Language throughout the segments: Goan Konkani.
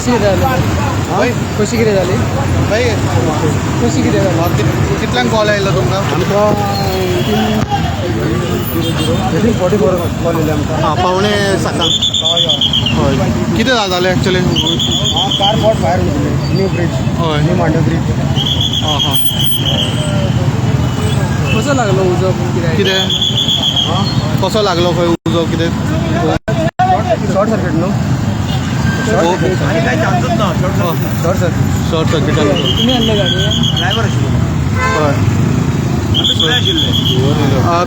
कशें कितें जालें? कशें कितें जालें? भाई, कशें कितें जालें? कितल्यांक कॉल आयलो तुमकां? आमकां 18:44 कॉल येयले आमकां. हां, 6:45. हय हय. हय, कितें जालें एक्चुअली? कार कॉट फायर न्हू, न्यू ब्रिज. हय. New Mandovi bridge. हां हां. कसो लागलो उजो पूण कितें? कितें, कसो लागलो खंय उजो कितें? शॉर्ट सर्किट न्हू. आनी काय चान्सूच ना शॉर्ट सर्किट. Short circuit. तुमी आणले गाडी? ड्रायव्हर आशिल्लो. हय. आमी फुडें आशिल्ले.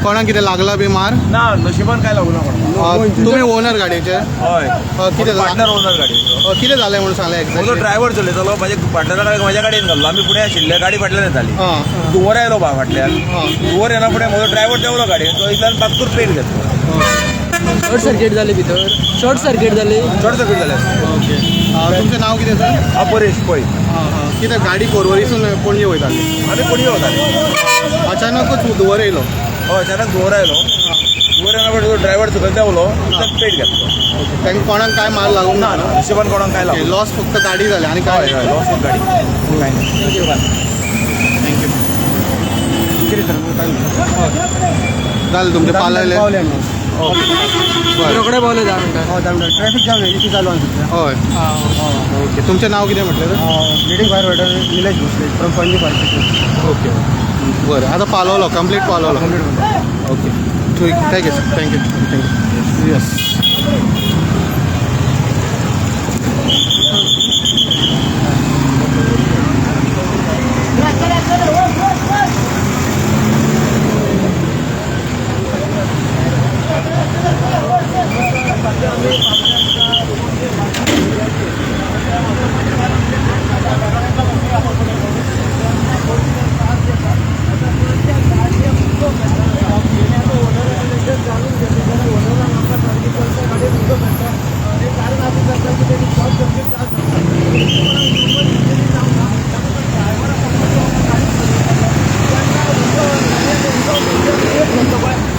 कोणाक कितें लागला बी मार? ना, नशिबान काय लागू ना कोणाक. तुमी ओनर गाडयेचे? हय. कितें जालें? पार्टनर ओनर गाडयेचो. कितें जालें म्हणून सांगलें म्हजो एक्झॅक्टली? ड्रायव्हर चलयतालो, म्हाज्या पार्टनरा म्हाज्या गाडयेन घाल्लो. आमी फुडें आशिल्ले, गाडी फाटल्यान येताली. धुंवर आयलो बा फाटल्यान. धुंवर येना फुडें म्हजो ड्रायव्हर देंवलो गाडयेन, तो इतल्यान पाकूर पेट घेतलो. शॉर्ट सर्किट जालें भितर? शॉर्ट सर्किट जाली? शॉर्ट सर्किट जालें. ओके, तुमचें नांव कितें सर? हांव परेश पै. हां हां, कितें गाडी पोरवरीसून पणजे वयताली? आमी पणजे वताले. अचानकच धुंवर येयलो? हय, अचानक धुंवर आयलो. धुंवर येना फुडें तो ड्रायव्हर सकयल देंवलो, इतल्यान पेट घेतलो. तांकां कोणाक काय मार लागूंक ना. ना? ना, नशिबान कोणाक काय लागलो. लॉस फक्त गाडी जाली आनी हय. काय? हय, लॉस गाडी, काय नाही. Thank you. जालें तुमचें पालयलें? पावले आमी. ओके, बरें. रोखडे पावले 10 मिनटां? हय, 10 मिनटां. ट्रॅफिक जाम इतकी चालू आसा सध्या. हय, ओके. तुमचें नांव कितें म्हटलें sir? Leading fire fighter Nilesh Bhosle from Panaji fire station. Okay, बरें. आतां पालवलो, कंप्लीट पालवलो? कंप्लीट. ओके, ठीक. Thank you sir. Thank you, thank you. Yes.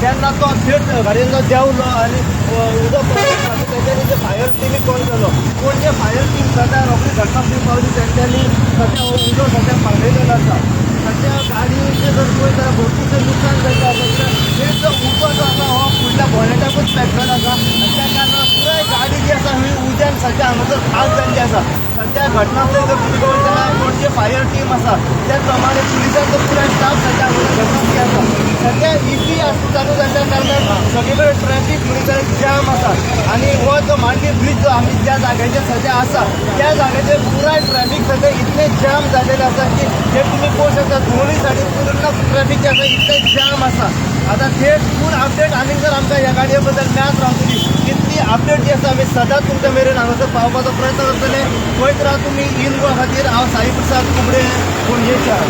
तेन्ना तो थेट गाडयेंतलो देंवलो आनी उदक तेंच्यांनी ते फायर टिमीक कॉल केलो. पूण जे फायर टीम सद्या रोखडी घटनास्थळी पावली. तेंच्यांनी सद्या हो उजो सद्या पालयलेलो आसा. सद्या गाडयेचें जर पळयत जाल्यार भरपूरशें लुकसाण जाल्लें आसा, कित्याक थेट जो उजो जो आसा हो फुडल्या बोनेटाकूच पेटलेलो आसा आनी त्या कारणान पुराय गाडी जी आसा ही उज्यान सद्या हांगासर खाक जाल्ली आसा. सद्या घटनास्थळी जर तुमी पळयत जाल्यार पणजे फायर टीम आसा, त्याच प्रमाणे पुलिसांचो पुराय स्टाफ सद्या हांगासर घटनास्थळी आसा. सद्या इफ्फी चालू जाल्ल्या कारणान सगळे कडेन ट्रॅफीक म्हणून जाल्यार जाम आसा आनी हो जो मांडवी ब्रीज जो आमी ज्या जाग्याचेर सद्या आसा त्या जाग्याचेर पुराय ट्रॅफीक सद्या इतलें जाम जालेलें आसा की हे तुमी पळोवंक शकता, दोनूय सायडीन पूर्ण ट्रॅफीक जें आसा इतलें जाम आसा. आतां थेट फूल अपडेट आनीक जर आमकां ह्या गाडये बद्दल मेळत रावतली, तितली अपडेट जी आसा आमी सदांच तुमच्या मेरेन हांगासर पावपाचो प्रयत्न करतले. पळयत राहा तुमी इन गोवा खातीर. हांव साई प्रसाद कुबडे, पणजे शार.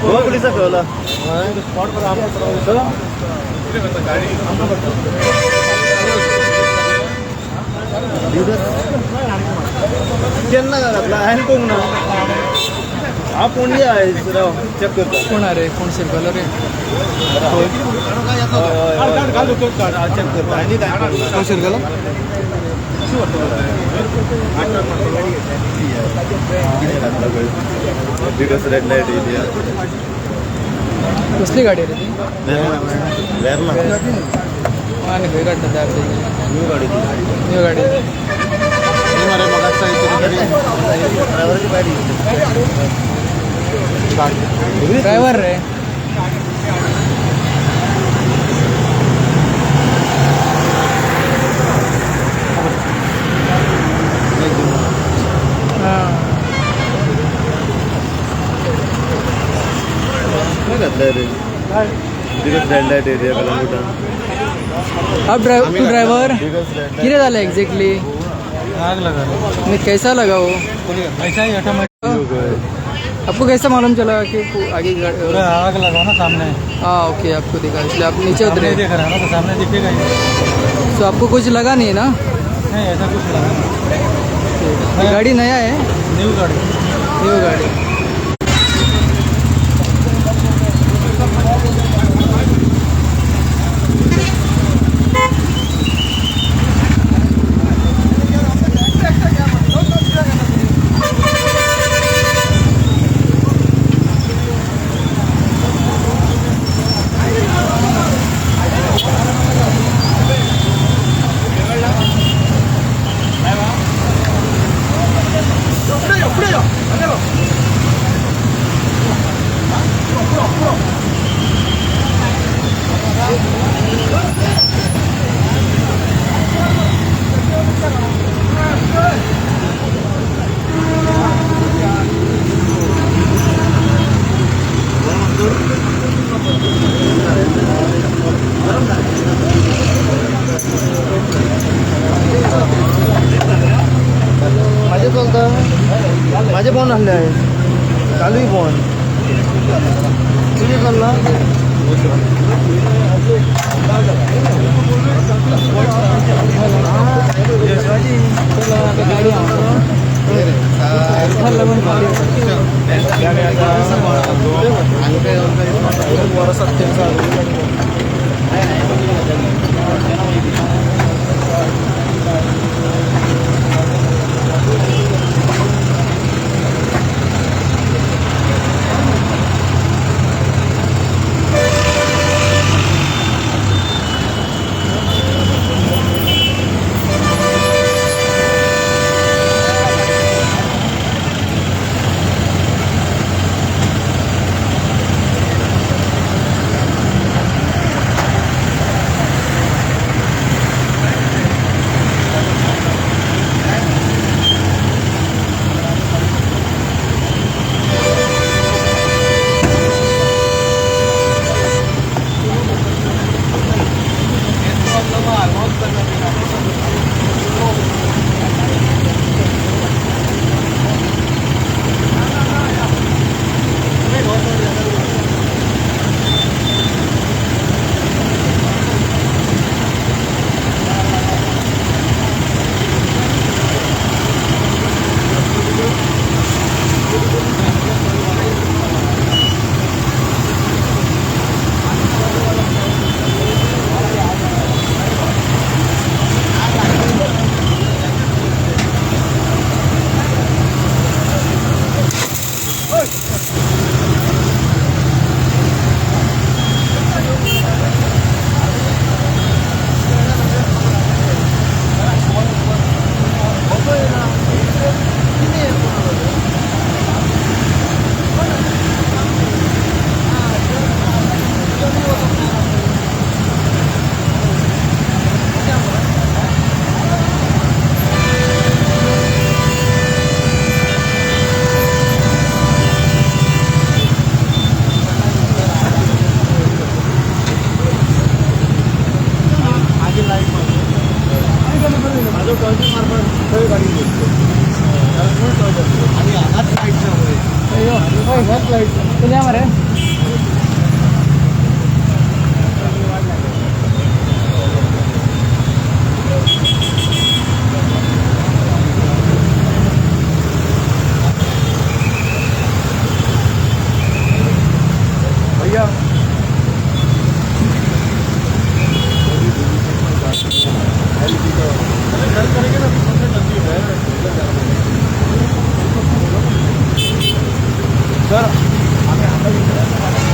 गोवा पुलिसाक कळला. केन्ना घातला हांवें पळोवंक ना. हांव पणजे आयज राव, चॅक करता. कोण रे? कोण शिरकलो रे? चॅक करता आनी काय पळोवंक ना. खंय शिरकलो? Because red light area. कसली गाडी रे ती? वेर्ना. आनी खंय काडटा ते अर्दी न्यू गाडी. न्यू गाडी. मरे मगाचा तरी. ड्रायव्हरची बाहेर. ड्रायव्हर रे. हां. काय घातलंय रे? Because red light area कलंगुटान. आप ड्राइवर, तू ड्राइवर? Because red. कितें जालें एग्जैक्टली? आग लगा. नहीं, कैसा लगा वो? ऐसा ही ऑटोमेटिक. आपको कैसा मालूम चला कि आगे पूरा आग लगा ना सामने. हाँ, ओके, आपको दिखा, इसलिए आप नीचे सामने उतरे. देख रहा है ना, तो सामने दिखेगा ही. तो आपको कुछ लगा नहीं ना? नहीं, ऐसा कुछ लगा नहीं. ये गाड़ी नया है? न्यू गाड़ी. न्यू गाड़ी. माझे चलता, माझे फोन आसले आहे, चालूय फोन. तुझे चल्ला. माझो टर्न मारपाक थंय गाडी आनी हांगाच लायट ना पळय, हांगाच लायट. चल या मरे. भैया. सर्च करेंगे ना तो सबसे जल्दी हो जाएगा। सर आम्ही आता